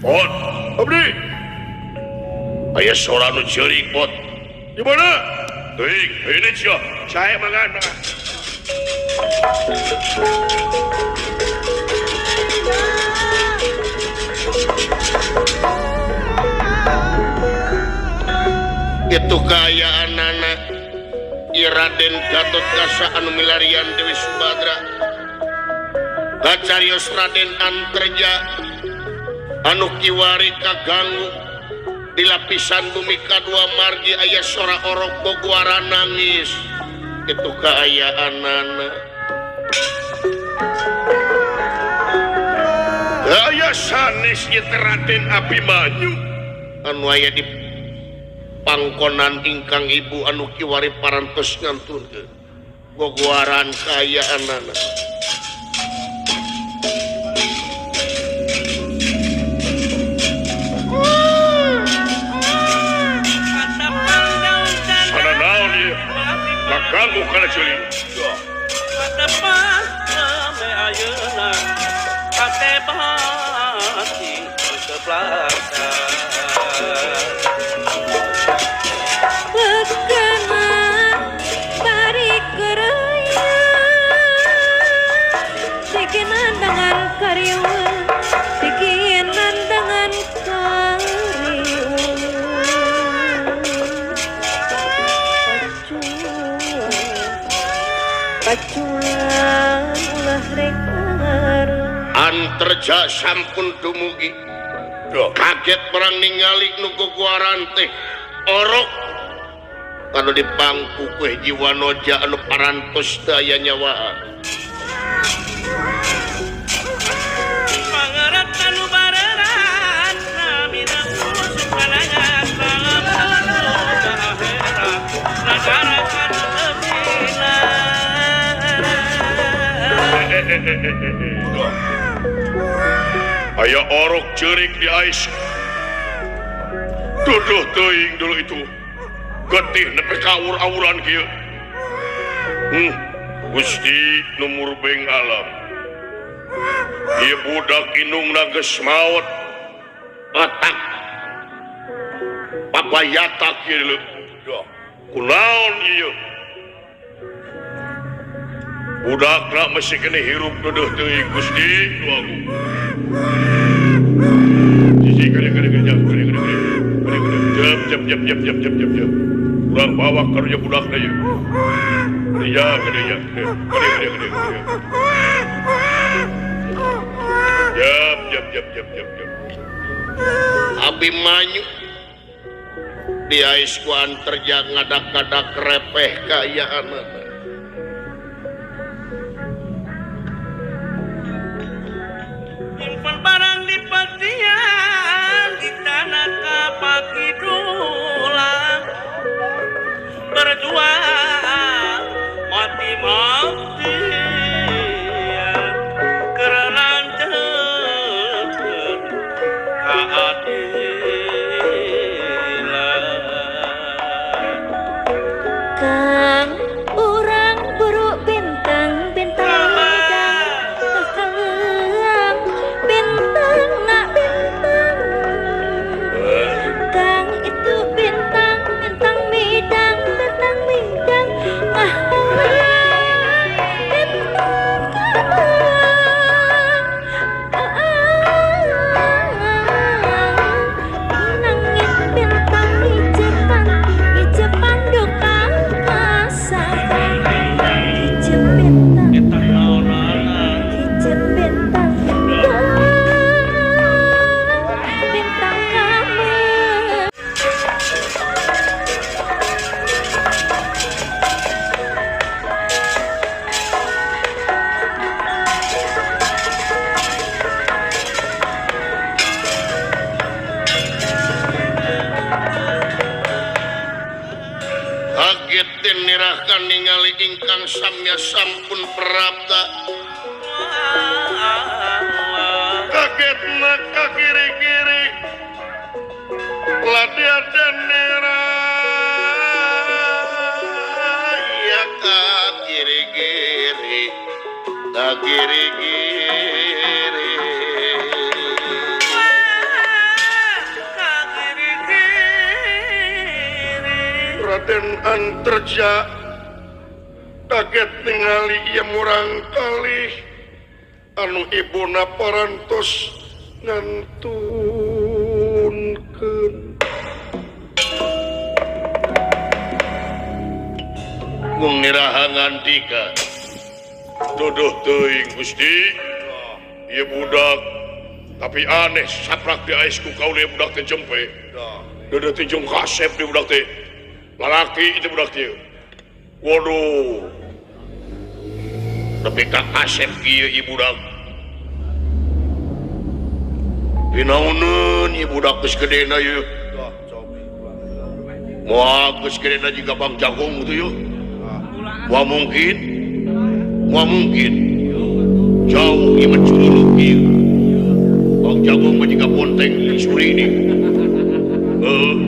Bot, abdi. Aya sora nu ceurik, Bot. Di mana? Teuing, ini sia. Saya mangan. Itu kaayaan anak Raden Gatot Kaca anu milarian Dewi Subadra kacarios Raden Anterja anu kiwari kaganggu di lapisan bumi kadua margi aya sora orok goguara nangis. Itu kaayaan anak aya sanes ieu Raden Abimanyu anu aya di pangkonan ingkang ibu anu kiwari parantos ngantunkeun gogoaran kaayaanana. Sana naon ieu? Ngaganggu kana ceuli. Anterja sampun dumugi. Kaget perang ningali nu gogoaran teh orok anu di pangku ku hiji wanoja anu parantos teu aya nyawaan. Aya orok ceurik di ais. Duduh teuing dulu itu. Getih nepi ka aur-auran kieu. Gusti nu murbeng alam. Ieu budak indungna geus maot. Otak papayatak ieu. Kunaon ieu? Budakna masih kena hirup duduh teuing Gusti nu agung. Sisi kene kene kene kene kene kene kene jep jep jep jep jep jep jep jep. Urang bawa karunya budakna ieu. Kene kene kene kene kene kene. Jep jep jep jep jep jep. Abimanyu diais ku Anterja ngadak-ngadak repeh kaayaanana. Barang di petian di tanah kapakidulang berjuang mati-matian kerelanceun keadilan. Kang urang buruk bintang bintang bintang bintang nak bintang. Kang itu bintang bintang bidang bintang bidang ah bintang nangis bintang ijepan ijepan duka kasar ijep bintang ijep bintang bintang kamu. Kaget nirahkan ningali ingkang samya sampun prapta. Kaget maka kiri-kiri latihan dan merah ya ka kiri-kiri ka kiri-kiri. Raden Anterja kaget ningali ieu murang kalih anu ibuna parantos ngantunkeun. Mung niraha ngandika duduh teuing Gusti ieu budak tapi aneh saprak di ais ku kaula ieu budak teh jempe. Duduh teh jeung kasep di budak teh. Lalaki itu budak teh. Waduh. Nepi ka kasep kieu ieu budak. Pinaoneun ieu budak geus gedena ieu. Moal geus gedena jiga Bang Jagung kitu yeuh. Moal mungkin. Moal mungkin. Jauh ieu mah curug ieu. Bang Jagung mah jiga bonteng suri ini. Heuh.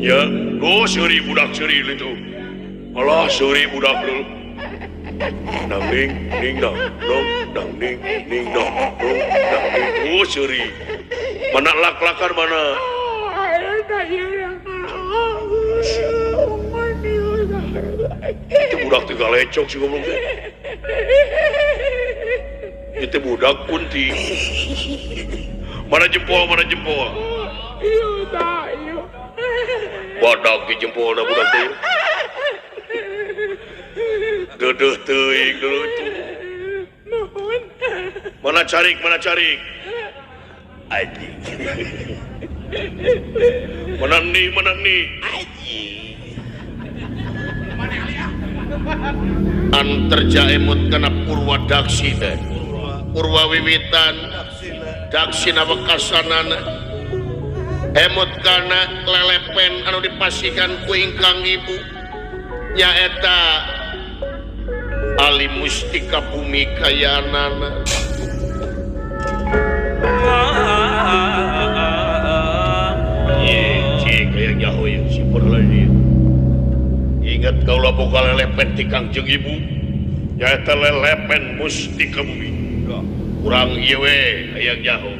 Ya, go seuri budak seuri itu. Alah seuri budak lu. Dang ding ding dang dong dang ding ding dong dong dang ding. Oh seuri. Mana lak-lakan mana? Itu budak teh galecok si goblok teh. Itu budak kunti. Mana jempol, mana jempol? Iya, tak, iya. Badak di jempol na budak teh. Dedeuh teuing dulu itu. Nuhun. Mana carik, mana carik? Anjing. Mana nih, mana nih? Anjing. Anterja emut kana Purwa Daksina. Purwa wiwitan Daksina wekasanana. Emut kana lelepen anu dipasikan ku ingkang ibu nyaeta Ali Mustika Bumi Kayanana. Ye, cik aya nyaho ye si lagi. Ingat kaula boga lelepen ti Kangjeng Ibu nyaeta lelepen Mustika Bumi. Kurang ieu we hayang nyaho.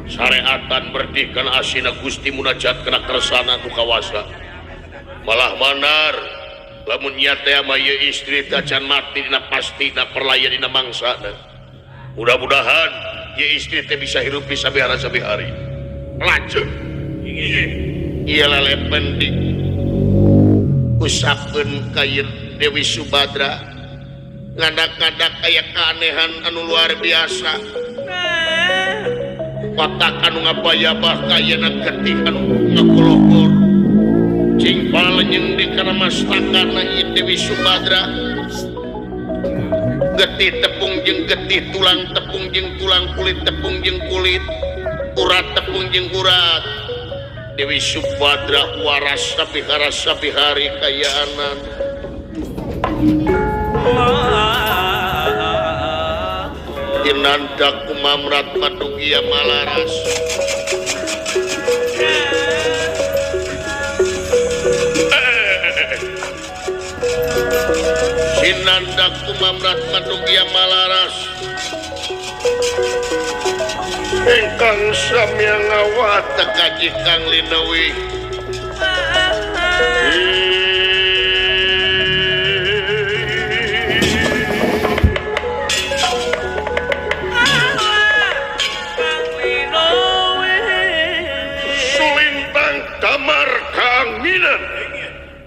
Sareatan berdih kana asina Gusti munajat kana kersana nu kawasa. Malah manar lamun nya teh mah ieu istri teh can mati dina pasti dina perlaya dina mangsana. Mudah-mudahan ieu istri teh bisa hirup di sabihara sabihari. Lanjut. Ieu lelepen di usapkeun ka Dewi Subadra. Ngadak-ngadak aya keanehan anu luar biasa. Kotak anu ngabayabah kayana getih anu ngakolokor. Cing palenyeng di kana mastakana ieu Dewi Subadra. Getih tepung jeung getih tulang, tepung jeung tulang, kulit tepung jeung kulit, urat tepung jeung urat. Dewi Subadra waras sabihara sabihari kayaanan. Tinanda kumamrat madugia malaras. Sinanda kumamrat madugia malaras. Ingkang samya ngawat tekaji Kang Linewi.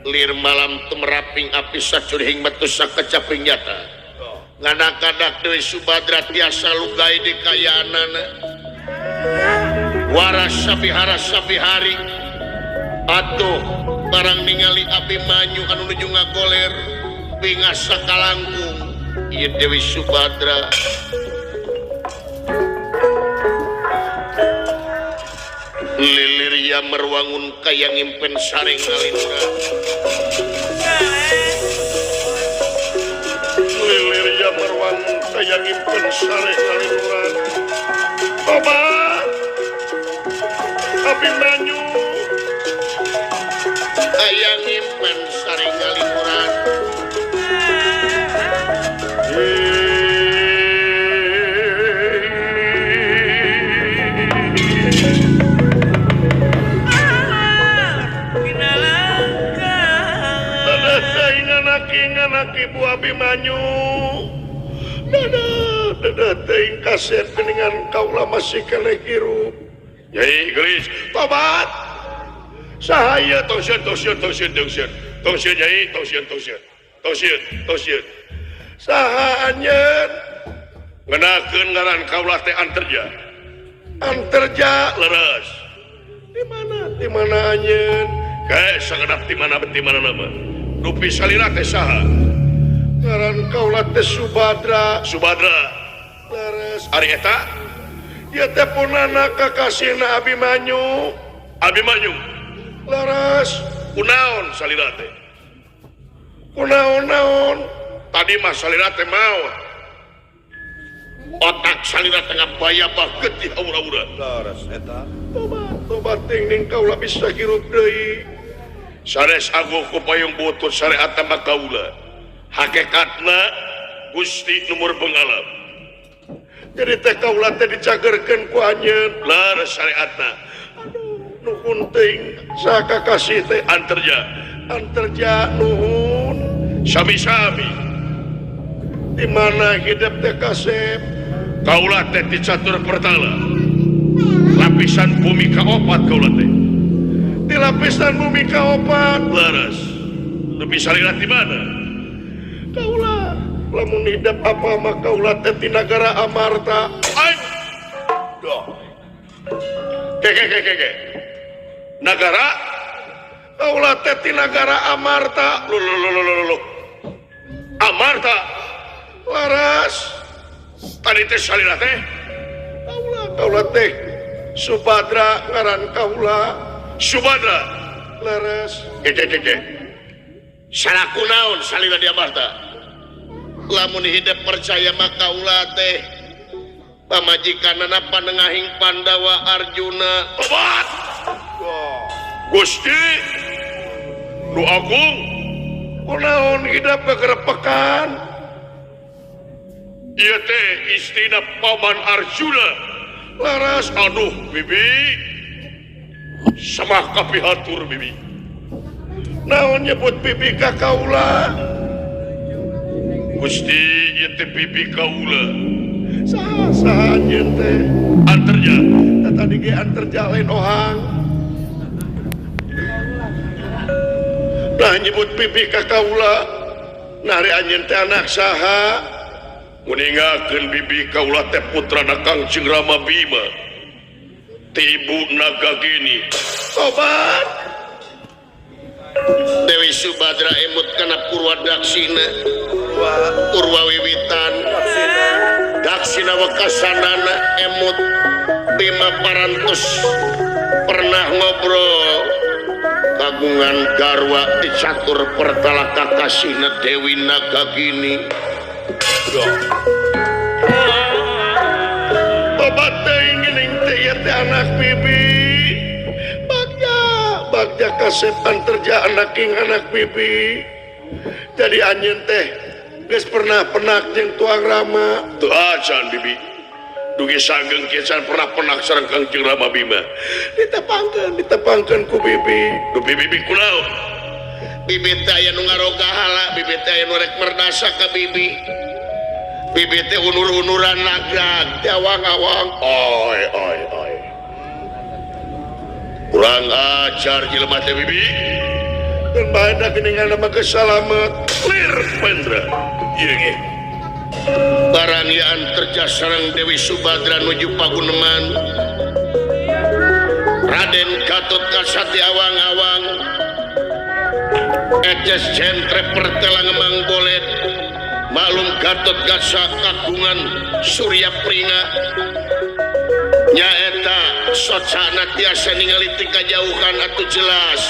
Lir malam tumeraping api sacurhing metu sakecaping nyata. Ngadak-ngadak Dewi Subadra tiasa lugai di kayaanana. Waras sabihara sabihari. Atuh barang ningali Abimanyu anu nuju ngagoler bingah sakalangkung ieu Dewi Subadra. Lilir ya merwangun kaya ngimpen saring ngalinura. Lilir ya merwangun kaya ngimpen saring ngalinura. Obat Abimanyu kaya ngimpen saring ngalinura. anak ibu Abimanyu. Dadah dadah teuing kasep geuningan kaula masih keneh hirup. Nyai geulis tobat. Saha ieu tong sieun tong sieun tong sieun tong sieun. Tong sieun Nyai tong sieun tong sieun. Tong sieun tong sieun. Saha anjeun? Ngenakeun ngaran kaula teh Anterja. Anterja leres. Di mana? Di mana anjeun? Kae sakedap di mana di mana nama. Dupi salira teh saha? Ngaran kaula teh Subadra. Subadra. Leres. Ari eta? Ieu teh punana kakasihna Abimanyu. Abimanyu. Leres. Kunaon salira teh? Kunaon-naon? Tadi mah salira teh maot. Otak salira tengah bayabah getih aura-aura. Leres eta. Tobat, tobat ting ning kaula bisa hirup deui. Sanes aguh ku payung butut syariat mah kaula. Hakikatna Gusti nu bengalam. Jadi teh kaula teh dicagerkeun ku anjeun. Leres syariatna. Aduh, nuhun teuing saha kakasih teh? Anterja. Anterja nuhun. Sami-sami. Di mana hidup teh kasep? Kaula teh di catur pertala. Lapisan bumi kaopat kaula teh. Di lapisan bumi kaopat. Leres. Lebih salira di mana? Kaula lamun hidup apa mah kaula teh di nagara Amarta. Ai. Doh. Ke ke ke ke. Nagara kaula teh di nagara Amarta. Lu lu lu lu lu. Amarta. Laras. Tadi teh salira teh kaula kaula teh Subadra ngaran kaula. Subadra. Leres. Ke ke ke ke. Salaku naon salira di Amarta? Lamun hidup percaya mah kaula teh pamajikanana panengahing Pandawa Arjuna. Tobat. Gusti nu agung kunaon hidup kegerepekan? Ieu teh istrina paman Arjuna. Laras. Aduh bibi. Samah kapihatur bibi. Naon nyebut bibi ka kaula? Gusti ieu teh bibi kaula. Saha saha anjeun teh? Anterja. Tah tadi ge Anterja lain ohang. Nah nyebut bibi ka kaula. Nah ari anjeun teh anak saha? Muningakeun bibi kaula teh putrana Kangjeng Rama Bima. Ti ibu Nagagini. Tobat. Dewi Subadra emut kana Purwa Daksina. Purwa Wiwitan. Daksina wekasanana emut Bima parantos pernah ngobrol kagungan garwa di catur pertala kakasihna Dewi Nagagini. Tobat teuing geuning teh ieu teh anak bibi. Bagja, bagja kasep Anterja anak ing anak bibi. Jadi anjeun teh geus pernah penak jeung tuang Rama. Teu acan bibi. Dugi sageng kieu can pernah penak sareng Kangjeng Rama Bima. Ditepangkeun, ditepangkeun ku bibi. Dupi bibi kunaon? Bibi teh aya nu ngaroga hala, bibi teh aya nu rek merdasa ka bibi. Bibi teh unur-unuran nagrak, teh awang-awang. Oi oi oi. Kurang ajar jelema teh bibi. Dan bae da geuningan mah geus salamet. Lir Pendra. Ieu ge. Barang ieu Anterja sareng Dewi Subadra nuju paguneman. Raden Gatot Kasati awang-awang. Eces jentre pertela ngemang bolet. Maklum Gatot Kaca kagungan Surya Pringa. Nyaeta socana tiasa ningali ti kajauhan atuh jelas.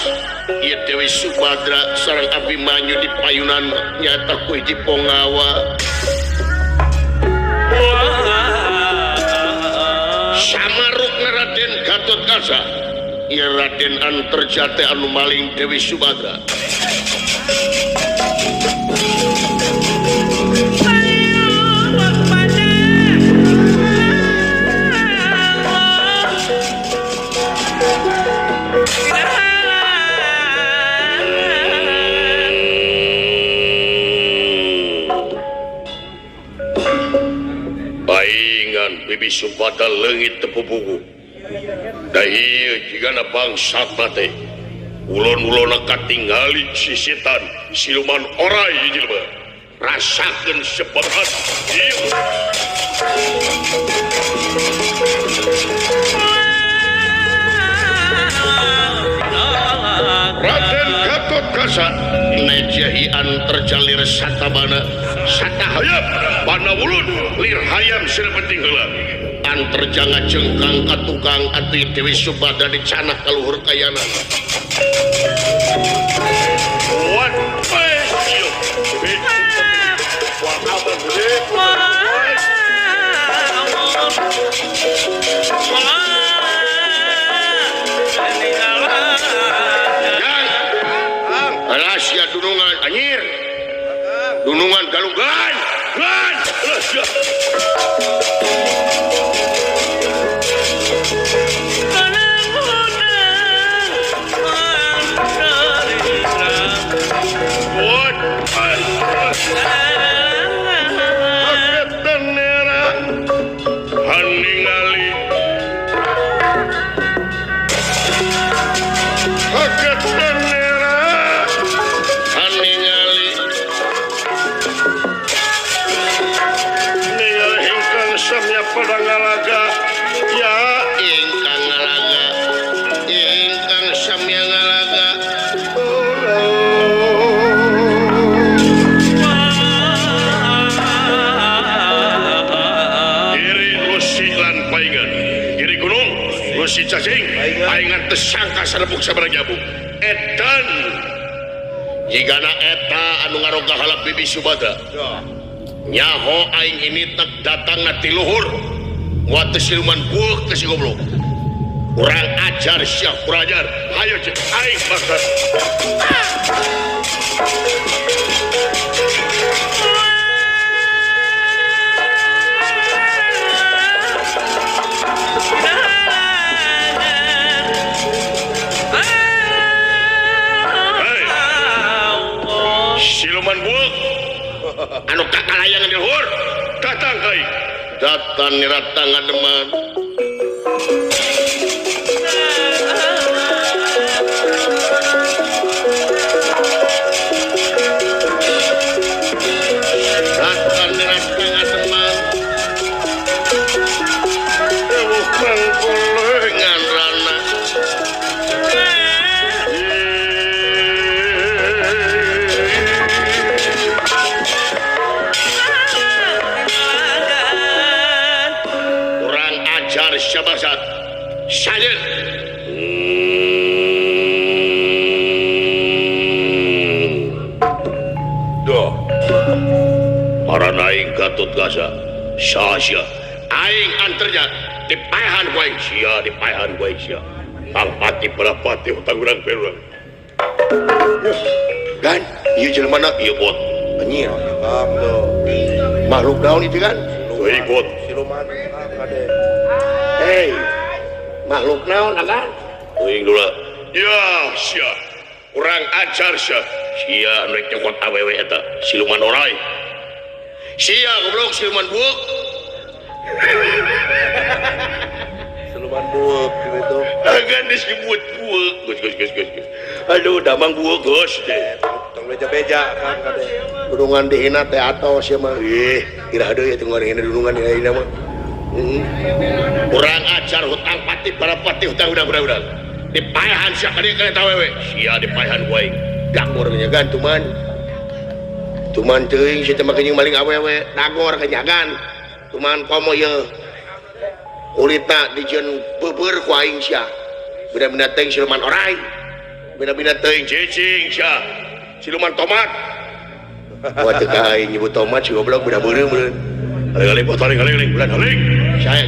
Ieu Dewi Subadra sareng Abimanyu di payunan nyaeta ku hiji pongawa. Samarukna Raden Gatot Kaca. Ieu Raden Anterja teh anu maling Dewi Subadra. Bibi Subadra leungit teu pupugu. Da ieu jigana bangsatna teh. Ulon-ulonna katingali sisitan siluman orai jelema. Rasakeun seperat. Ieu. Raden Gatot Kaca nejahian terjalir satabana satahayam pana wulun lir hayam sira penting heula anterjanga jengkang ka tukang atuh Dewi Subadra dicanah ka luhur kayanan. What Alasya dunungan anjir. Dunungan galunggan. Gan. Alasya. Cacing aing tersangka sarebuk sabaraha nyabuk edan jigana eta anu ngaroga halap Bibi Subadra nyaho aing ini tek datangna ti luhur moal teu siluman bueuk teh si goblok urang ajar sia kurang ajar hayo cek aing bakal siluman buuk anu kakalayangan di luhur datang kai datang niratang ngademan datang niratang ngademan ewuh pangkulengan rana. Syabasat sajen doh para aing Gatot Kaca sasya aing anternya dipaehan ku aing sia dipaehan ku aing sia pangpati parapati hutang urang perurang kan ieu jelema na ieu bot anjir makhluk naon itu kan euy bot siluman kade. Hei, makhluk naon agan? Teuing dula. Ya, sia. Kurang ajar sia. Sia anu rek nyokot awewe eta, siluman orai. Sia goblok siluman buuk. Siluman buuk gitu. Agan disebut buuk. Geus geus geus geus. Aduh, damang buuk geus teh. Tong beja-beja kan kade. Dunungan dihina teh atos sia mah. Ih, iraha deui teh ngorengna dunungan dihina mah. Kurang ajar hutang pati para pati hutang udang-udang dipaehan sia ka dieu ka eta awewe sia dipaehan ku aing dagor kenyagan tuman tuman teuing sia teh mah maling awewe dagor kenyagan tuman komo ieu kulitna dijieun beubeur ku aing sia bina-bina teuing siluman orai bina-bina teuing cicing sia siluman tomat wah teu ka aing nyebut tomat si goblok budak beureum meureun. Aling-aling, aling-aling, bulan aling. Saya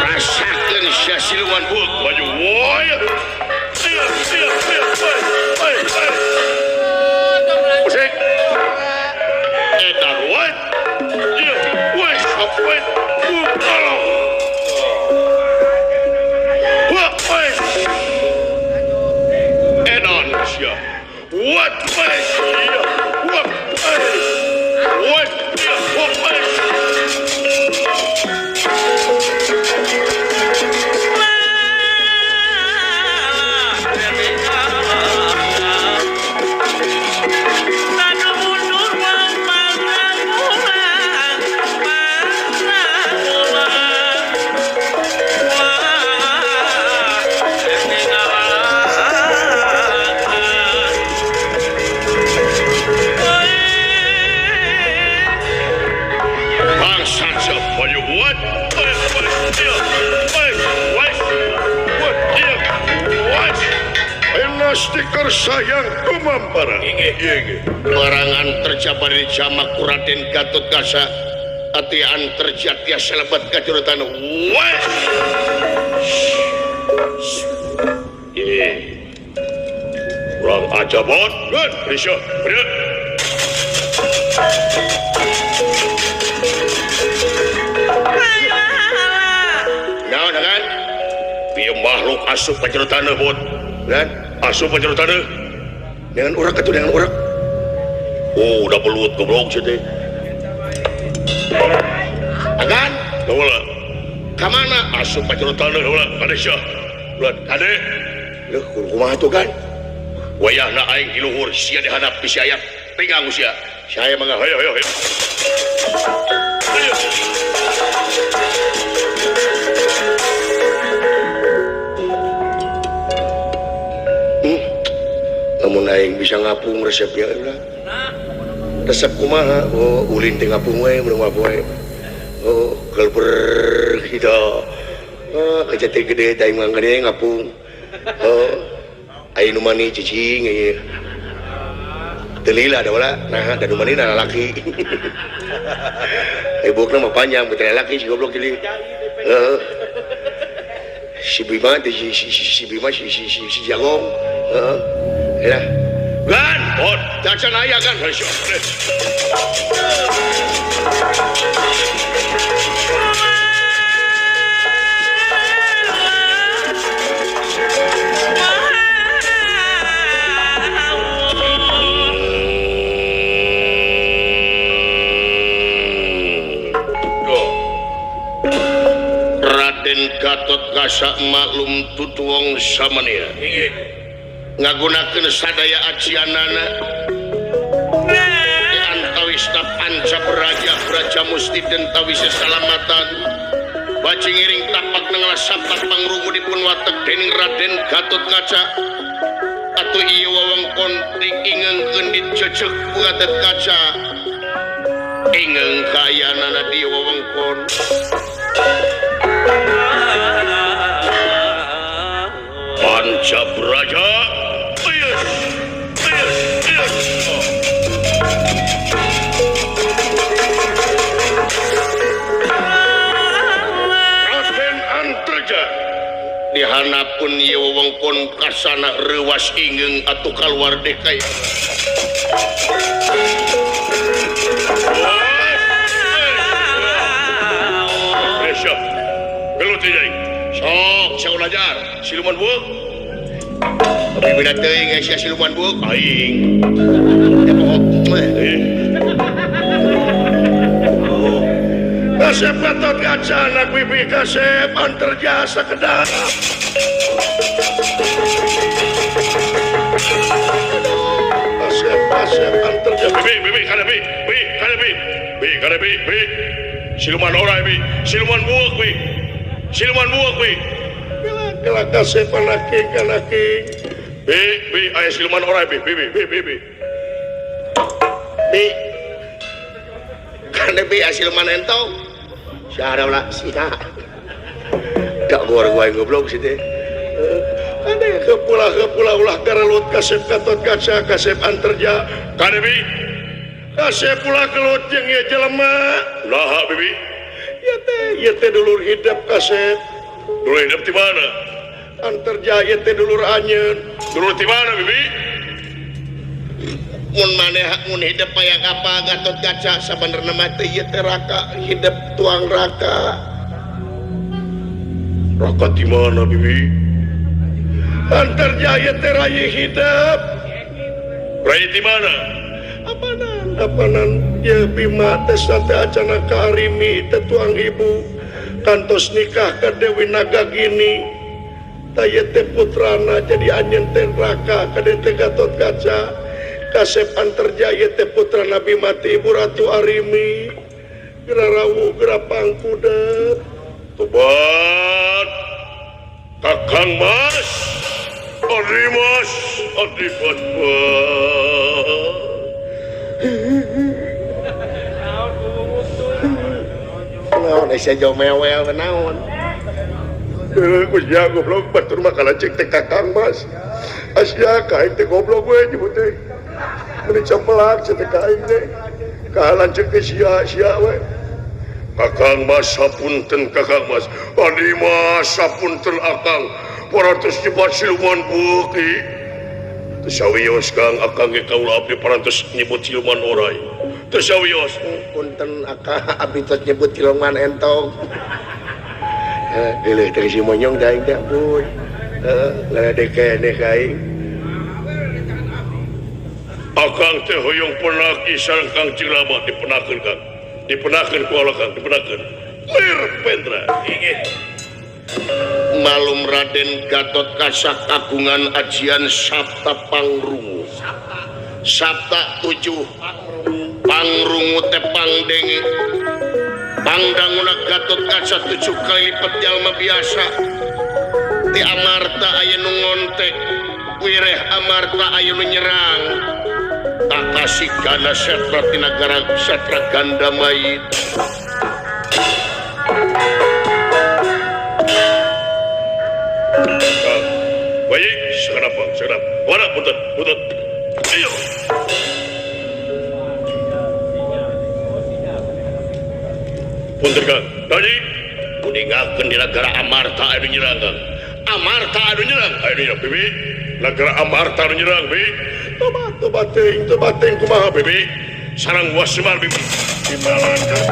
Rasakeun sia siluman buuk baju woy. Stiker sayang kumampara. Barang Antarja bari jamak ku Raden Gatot Kaca ati Antarja tiasa lebat ka jero taneuh. Wes. Urang aja bot. Risya. Naon kan? Ieu makhluk asup ka jero taneuh bot. Kan? Asup ka jero taneuh. Dengan urak atuh dengan urak. Oh, udah belut goblok sia teh. Agan, ulah. Ka mana asup ka jero taneuh ulah? Kade sia. Ulah, kade. Leuh, kumaha tuh kan? Wayahna aing di luhur sia dihandap bisi aya pegang sia. Saya mangga hayo hayo hayo. Ayo. Namun aing bisa ngapung resepnya ulah. Resep kumaha? Oh, ulin teh ngapung we, mun ngapung we. Oh, kelber gitu. Oh, kejati gede teh aing mah gede ngapung. Oh, aing nu mani cicing ieu. Teu lila da ulah, nah da nu mani na lalaki. Ibukna mah panjang, putra lalaki si goblok jadi. Heeh. Si Bima teh si Bima si Jagong. Heeh. Lah. Gan, bot, cacan aya kan. Raden Gatot Kaca maklum tutuwong samania. Ngagunakeun sadaya ajianana di antawisna panca beraja braja musti den tawis salamatan bajing ngiring tapak nangala sapak pangrungu dipun watek dening Raden Gatot Kaca atuh ieu wewengkon diingengkeun dicecek ku Gatot Kaca ingeng kayanana di wewengkon panca braja. Raden Antarja dihanapun ieu wewengkon kasana reuwas ingeung atuh kaluar deui. Gelut deui. Sok saulajar siluman buuk. Tapi beda teuing sia siluman buuk aing. Ya pokok. Kasep Gatot Kaca anak bibi kasep Antarja sakedap. Kasep kasep Antarja bibi bibi kade bi bi kade bi bi kade bi bi siluman orai bi siluman buuk bi siluman buuk bi kela kasep anaking anaking bi bi aya siluman orai bi bi bi bi bi bi kade bi aya siluman entong syara ulah sia dak gua gua goblok sih teh kade kepula kepula ulah garelut kasep Gatot Kaca kasep Antarja kade bi kasep ulah gelut jeung ieu jelema laha bibi ieu teh dulur hidup kasep dulur hidup di mana Antarja ieu teh dulur anyeun dulur di mana bibi mun maneh mun hidup hayang apa Gatot Kaca sabenerna mah teh ieu teh raka hidup tuang raka raka di mana bibi Antarja ieu teh rayi hidup rayi di mana apanan apanan ieu Bima teh sate acana ka Arimi teh tuang ibu kantos nikah ka Dewi Nagagini tah ieu teh putrana jadi anjeun teh raka ka teh Gatot Kaca kasep Antarja ieu teh putrana Bima ti Ibu Ratu Arimi geura rawuh geura pangkudet tobat Kakang Mas Adi Mas Adi Fatwa naon sia jauh mewel naon Heuh ku sia goblok batur mah kalancek teh Kakang Mas. Asia ka aing teh goblok we nyebut teh. Meuni capelak cenah teh ka aing teh. Ka lanceuk teh sia sia we. Kakang Mas sapunten Kakang Mas. Adi Mas sapunten Akang. Parantos nyebat siluman beuki. Teu sawios Kang Akang ge kaula abdi parantos nyebut siluman orai. Teu sawios punten Akang abdi tos nyebut siluman entong. Geuleuh teh si monyong da aing teh ampun. Heeh, ngaledek keneh ka aing. Akang teh hoyong penaki sareng Kang Cilama dipenakeun Kang. Dipenakeun ku Allah Kang, dipenakeun. Lir Pendra. Inggih. Malum Raden Gatot Kaca kagungan ajian Sabta Pangrungu. Sabta 7 Pangrungu teh pangdenge. Pangdanguna Gatot Kaca 7 kali lipat jalma biasa. Ti Amarta aya nu ngontek, wireh Amarta aya nu nyerang. Kakasih gana setra tinagara setra ganda mayit. Baik, sekedap Bang, sekedap. Wara punten, punten. Ayo. Punten Kang. Tadi kuningakeun di nagara Amarta anu nyerang Kang. Amarta anu nyerang, anu nyerang bibi. Nagara Amarta anu nyerang bibi. Tobat, tobat teuing, tobat teuing kumaha bibi. Sarang Wasemar bibi. Timbalan Kang.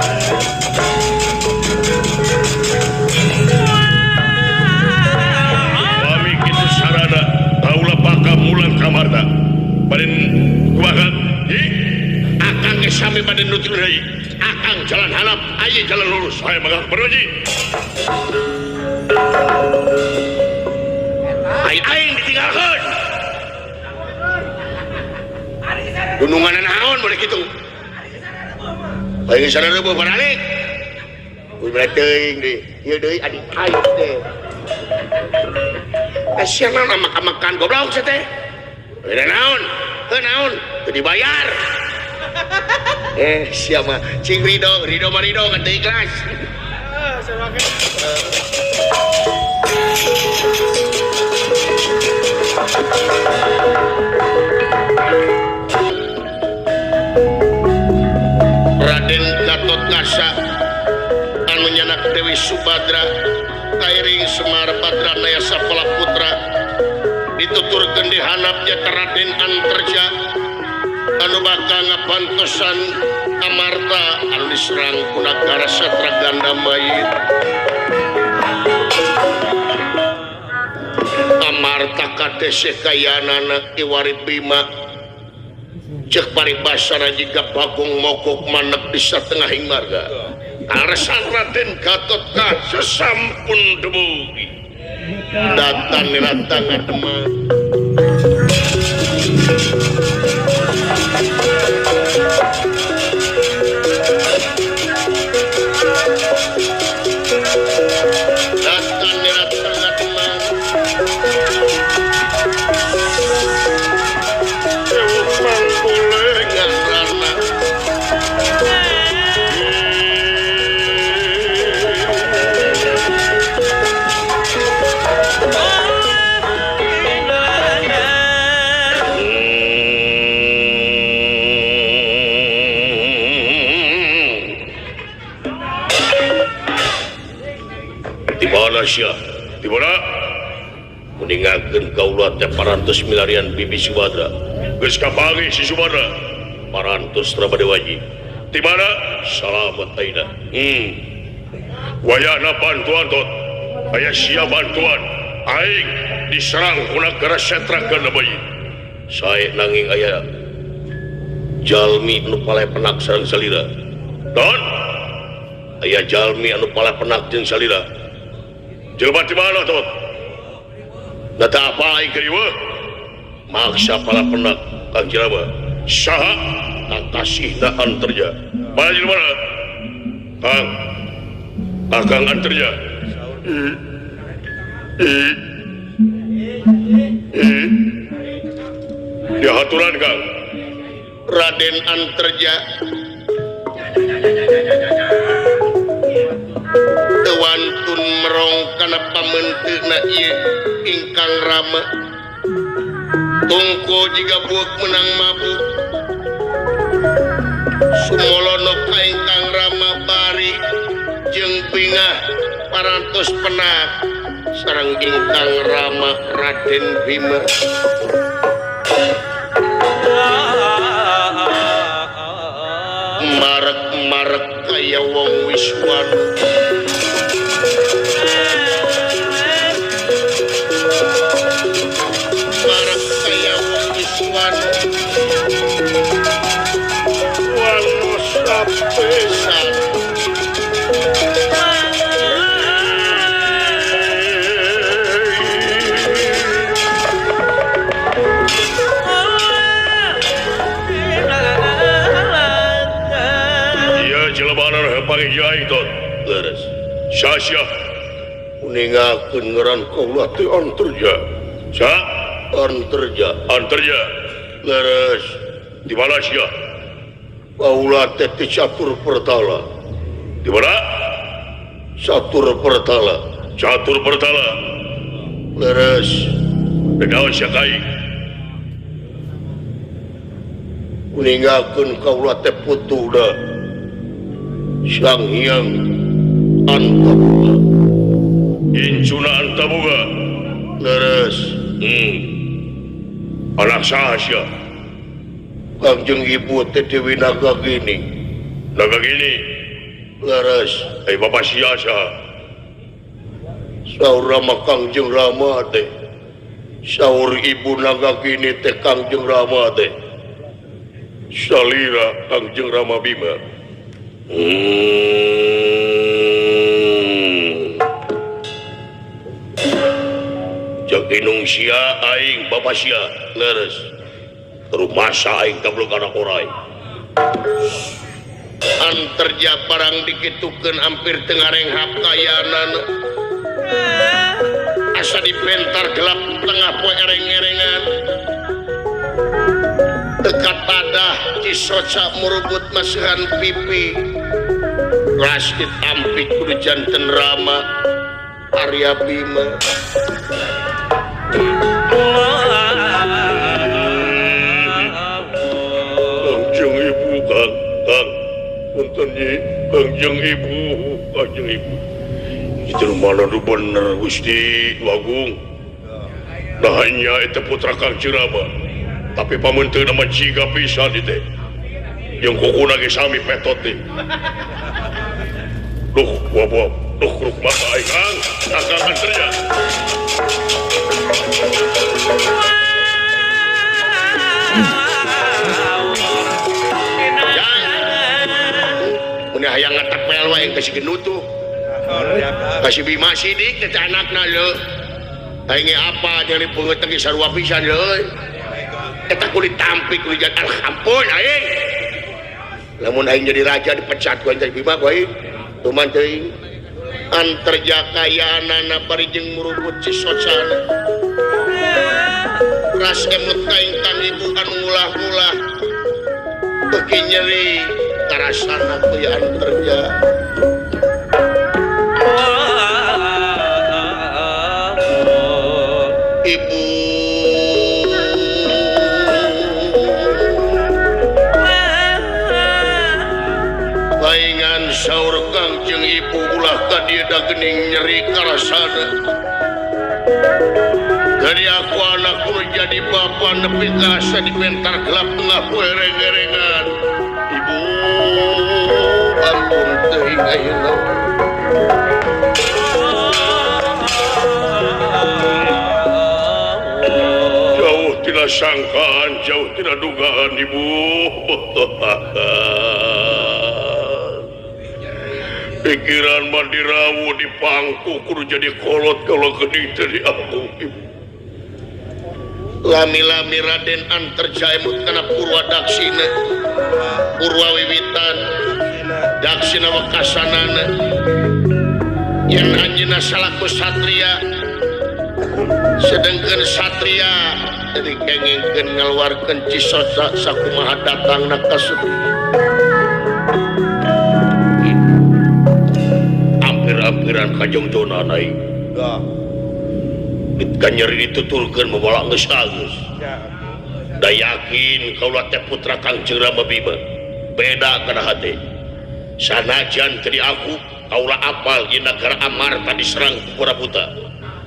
Kami kitu sarana kaula bakal mulang ka Amarta. Bade kumaha? Hi? Akang ge sami bade nutur deui. Akang jalan hanap, aye jalan lurus. Saya mangga berji. Ai aing ditinggalkeun. Gunungan naon boleh kitu. Aing sana reubuh baralik. Uy teuing deui. Ieu deui adik aing teh. Asia naon makan-makan goblok sia teh. Heuh naon? Heuh naon? Teu dibayar. Sia mah cing ridho, ridho mah ridho ngan teu ikhlas. Raden Gatot Kaca anu nyanak Dewi Subadra kairing Semar Badranaya Sapala Putra dituturkeun di handapnya ka Raden Antarja anu bakal ngabantosan Amarta anu diserang ku nagara Satra Ganda Mayit. Amarta kadeseh kayanana Iwari Bima cek paribasana jiga Bagong mogok manep di satengahing marga. Kaleresan Raden Gatot Kaca sampun dumugi datan niratang ngademang. Datan niratang ngademang. Ewuh mangkulengan rana. Di mana sia? Di mana? Meningakeun kaula teh parantos milarian Bibi Subadra. Geus kapanggih si Subadra. Parantos bade waji. Di mana? Salamet ayeuna. Wayahna bantuan tot. Aya sia bantuan. Aing diserang ku nagara Setra Ganda Bayi. Sae nanging aya jalmi anu paleh penak sareng salira. Don. Aya jalmi anu paleh penak jeung salira. Jelema di mana tot? Da teu apa aing keur ieu? Maksa pala penak Kang Cilama. Saha? Kakasihna Antarja. Mana jelema? Kang. Kakang Antarja. Dihaturan Kang. Raden Antarja teu wantun merong kana Pamentena ieu ingkang Rama tungku jiga buuk menang mabuk sumolono ka ingkang Rama bari jeung bingah parantos penak sareng ingkang Rama Raden Bima marek-marek kaya wong wiswana marek kaya wong wiswana wano sapesan. Sasya uningakeun ngaran kaula teh Antarja. Sa Antarja. Antarja. Leres. Di mana sia? Kaula teh di Catur Pertala. Di mana? Catur Pertala. Catur Pertala. Leres. Naon sia kai? Uningakeun kaula teh putuna Sang Hyang Antaboga. Incuna Antaboga. Leres. Anak saha sia? Kangjeng Ibu teh Dewi Nagagini. Nagagini? Leres. Bapak sia saha? Saur Rama Kangjeng Rama teh. Saur Ibu Nagagini teh Kangjeng Rama teh. Salira Kangjeng Rama Bima. Cek inung sia aing bapa sia. Leres. Rumasa aing tablek anak orai. Antarja barang dikitukeun hampir teu ngarenghap kayanan. Asa dipentar gelap tengah poe ereng-erengan. Dekat padah cisoca murubut masihan pipi. Ras ditampik kudu janten Rama Arya Bima. Kangjeng Ibu, Kang, Kang, punten nyi, Kangjeng Ibu, Kangjeng Ibu. Itu mana nu bener Gusti Agung. Nah nya eta putra Kangjeng Rama. Tapi pamenteu mah jiga pisan ieu teh. Jeung kukuna ge sami petot teh. Duh, buah-buah. Duh, kruk mata aing, Kang. Kang Antarja. Mun hayang ngatepel wae ka si gendut tuh. Ka si Bima Sidik teh anakna leuh. Aing ge apa jeung dipeungeut teh sarua pisan leuh. Eta kulit tampik kulit jangan ampun aing. Lamun aing jadi raja dipecat ku aing jadi Bima ku aing. Tuman teuing. Antarja kayaanana bari jeung murubut cisocana. Ras emut ka ingkang ibu anu ngulah-ngulah. Beuki nyeri karasana ku Antarja. Ibu paingan saur Kangjeng Ibu ulah ka dieu da geuning nyeri karasana. Dari aku anakku jadi bapa nepi ka asa dipentar gelap tengah poe ereng-erengan. Ibu ampun teuing ayeuna. Jauh tidak sangkaan, jauh tidak dugaan Ibu. Pikiran mah dirawu di pangku kudu jadi kolot kalau geuning teh di aku Ibu. Lami-lami Raden Antarja emut kana Purwa Daksina. Purwa wiwitan Daksina wekasanana. Yang anjeunna salaku satria sedengkeun satria jadi kengingkeun ngaluarkeun cisoca sakumaha datangna ka Sutri. Hampir-hampiran kajong jona aing. Kanyeri dituturkeun moal geus alus. Da yakin kaula teh putra Kangjeng Rama Bima. Beda kana hate. Sanajan teu diaku kaula apal di negara Amarta diserang ku Kurabuta.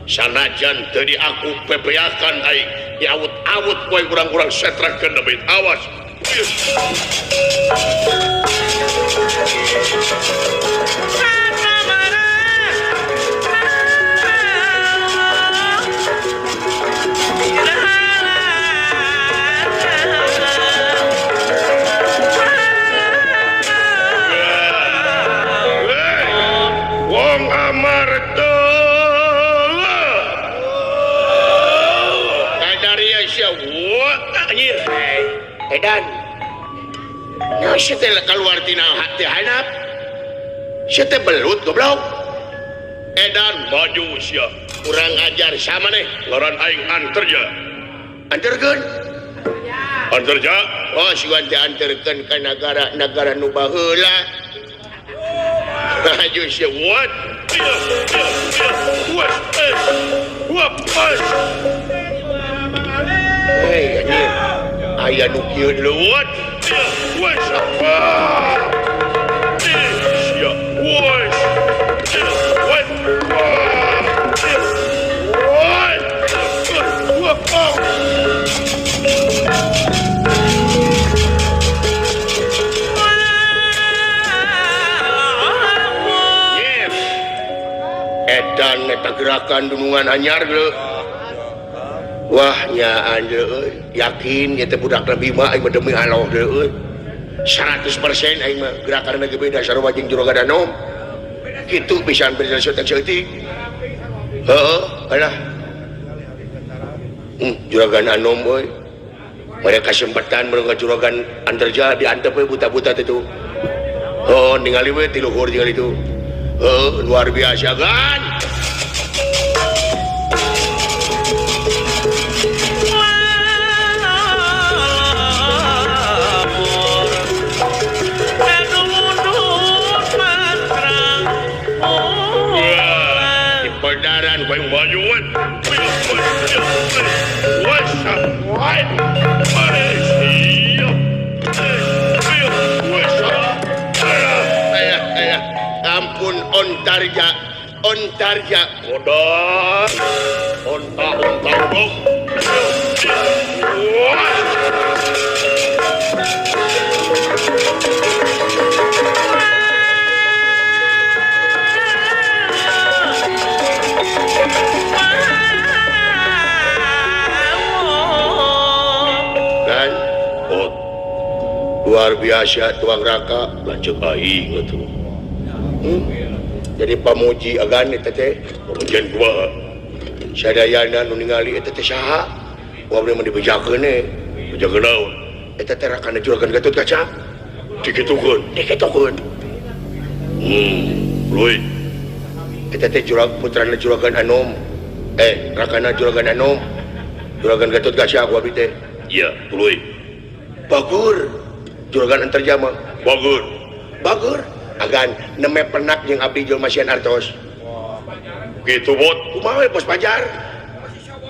Sanajan teu diaku pepeakan aing diawut-awut ku aing urang-urang setrakeun demit. Awas. Wong Amarta Kadaria sia wah anjir. Edan. Nah, sia teh keluar tina hati hanap. Sia teh belut goblok. Edan maju sia. Kurang ajar sama nih. Ngaran aing Anterja. Anterkeun? Anterja? Oh, siwan teh anterkeun ka nagara-nagara nu baheula. Maju sia what? What? What? Hei, anjir. Aya nu kieu leuwat. What? Sia. What? What? What? Yes. Edan eta gerakan dunungan anyar geuleuh. Wah nyaan euy, yakin ieu teh budak Bima aing mah demi Allah euy. 100% aing mah gerakanna ge beda sarua jeung Juragan Anom. Kitu pisan beda saeutik-saeutik. Heeh, alah. Juragan Anom euy. Mereka kesempatan mereka Juragan Anterja diantep we buta-buta teh tuh. Oh, ningali we ti luhur ningali itu. Heuh, luar biasa kan. Pedaran kowe majuan. Ampun Ontarja, Ontarja, kodar, onta, onta, bok. Kan, oh, luar biasa tuang raka lanjut aing atuh. Jadi pamuji agan eta teh pamujian kumaha sadayana nu ningali eta teh saha wa abdi mah dibejakeun e bejakeun naon eta teh rakana Juragan Gatot Kaca dikitukeun dikitukeun luy eta teh jurag putrana Juragan Anom rakana Juragan Anom Juragan Gatot Kaca ku abdi teh iya tuluy bagur Juragan Anterja mah bagur bagur agan neme penak jeung abdi jelema masihan artos gitu bot kumaha we pos pajar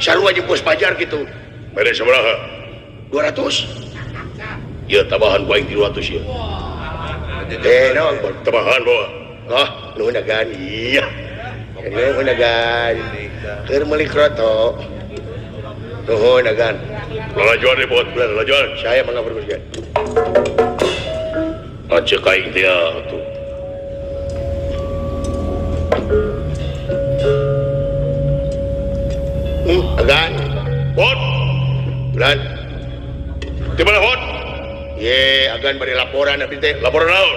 sarua jeung pos pajar gitu mere sabaraha 200 ieu tambahan ku aing 300 ieu naon tambahan bawa oh nuhun agan iya nuhun agan keur meuli kroto nuhun agan lalajuan deh bot lalajuan saya mangga berbuat acek aing teh atuh. Agan bot bulan di mana bot ye agan bari laporan abdi teh laporan naon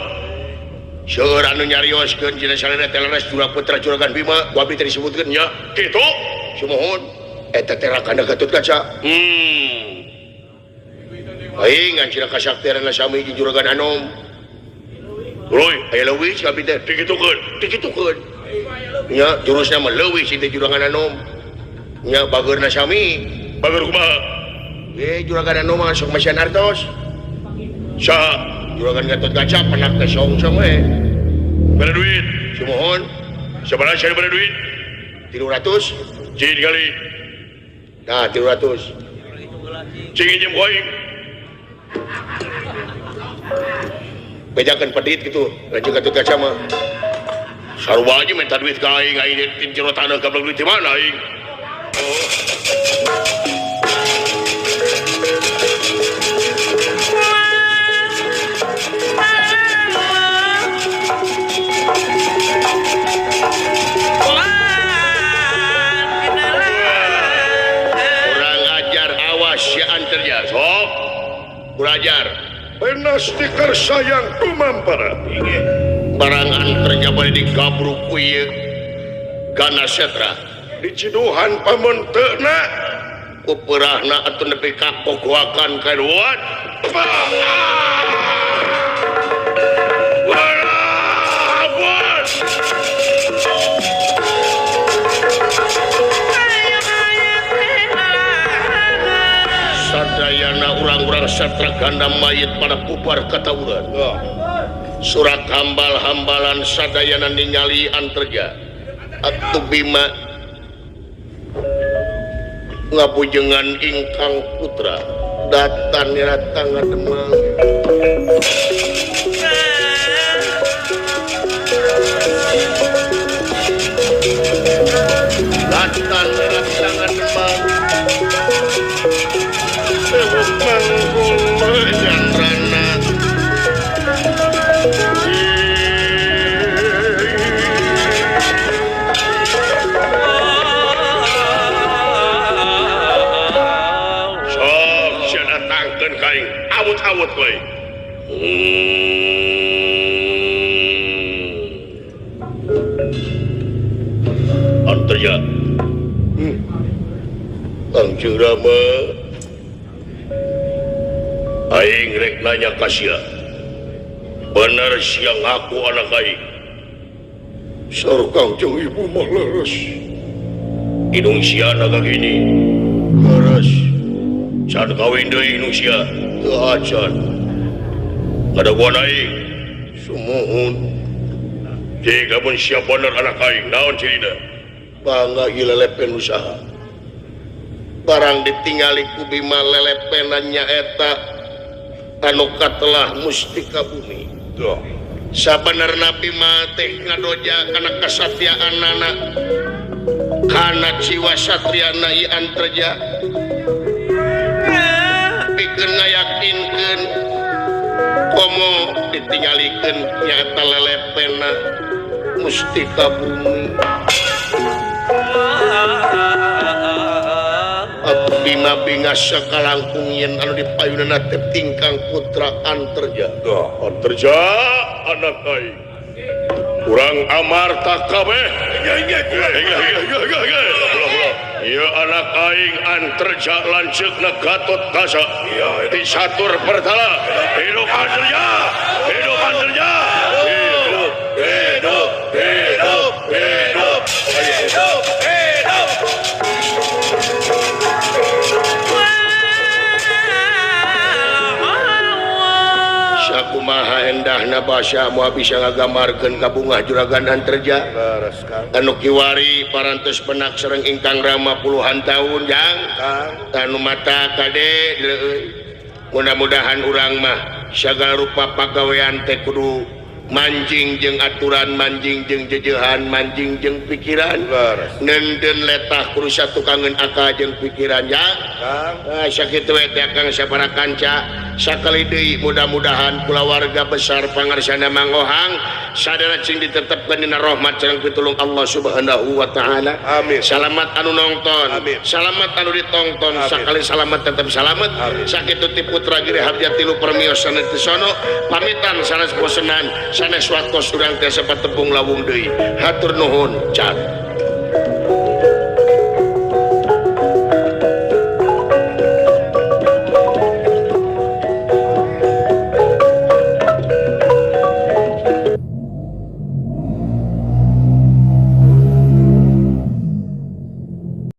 seueur anu nyarioskeun cenah salena teh leres Jura Putra Juragan Bima ku abdi teh disebutkeun nya kitu sumuhun eta teh rakana Gatot Kaca aing ngan cenah kasaktianna sami jeung Juragan Anom Roy aya leuwih si abdi teh dikitukeun dikitukeun nya jurusna mah leuwih si teh Juragan Anom nya bageurna sami bager kumaha ye Juragan Anom mah sok masihan artos saha Juragan Gatot Kaca penak teh song-song we bere duit sumuhun sabaraha sia bere duit 300 jin kali Nah 300. Cing injem ku aing. Bejakeun pedit kitu, lanjut ka Gatot Kaca mah. Sarua aja minta duit ka aing, aing di jero taneuh gablek duit di mana aing? Oh. Kurang ajar awas ya Antarja sok. Kurang ajar. Penas tikar sayang kumampara. Barang Antarja bade digabruk ku ieu Gana Setra. Diciduhan pamonteuna ku peurahna atuh nepi ka kogoakan ka ruat. Sadayana urang-urang Satra Ganda mayit pada bubar katawuran. Surat hambal-hambalan sadayana ningali Antarja. Atuh Bima ngabujengan ingkang putra datan datang ngademang. Datan datang ngademang. Awut-awut we. Antarja. Kang Rama. Aing rek nanya ka sia. Bener sia ngaku anak aing? Saur Kangjeng Ibu mah leres. Hidung sia naga gini. Leres. Can kawin deui hidung sia. Teu acan. Ngadaguan aing. Sumuhun. Jika pun sia bener anak aing, naon cirina? Bangga ieu lelepen usaha. Barang ditingali ku Bima lelepenan nyaeta anu katelah mustika bumi. Tuh. Sabenerna Bima teh ngadoja kana kasatiaanana, kana jiwa satriana ieu Antarja. Pikeun ngayakinkeun komo ditinggalikeun nyaeta lelepena mustika bumi. Atuh Bima bingas sakalangkung yen anu dipayunana teh tingkang putra Antarja. Tuh, Antarja anak aing. Kurang amarta kabeh. Ieu anak aing Antarja lanceukna Gatot Kaca. Ti Satur Pertala. Hidup Antarja! Hidup Antarja! Hidup, hidup, hidup, hidup, hidup, hidup. Sakumaha endahna basa moal bisa ngagambarkeun ka bungah juragan Antarja. Anu kiwari parantos penak sareng ingkang rama puluhan tahun jang. Anu mata kade leueuy. Mudah-mudahan urang mah sagala rupa pagawean teh kudu manjing jeung aturan, manjing jeung jejehan, manjing jeung pikiran. Nenden letah kudu satukangeun akal jeung pikiran jang. Sakitu we teh Kang sabara kanca. Sakali deui mudah-mudahan kulawarga besar pangarsana Mang Ohang sadaya cing ditetepkeun dina rahmat sareng pitulung Allah Subhanahu wa taala. Amin. Salamat anu nongton. Amin. Salamat anu ditongton. Amin. Sakali salamat tetep salamet. Sakitu ti putra Giri Harja tilu permiosan ti sono pamitan sanes bosenan sanes waktos urang teh sepatepung lawung deui. Hatur nuhun cat.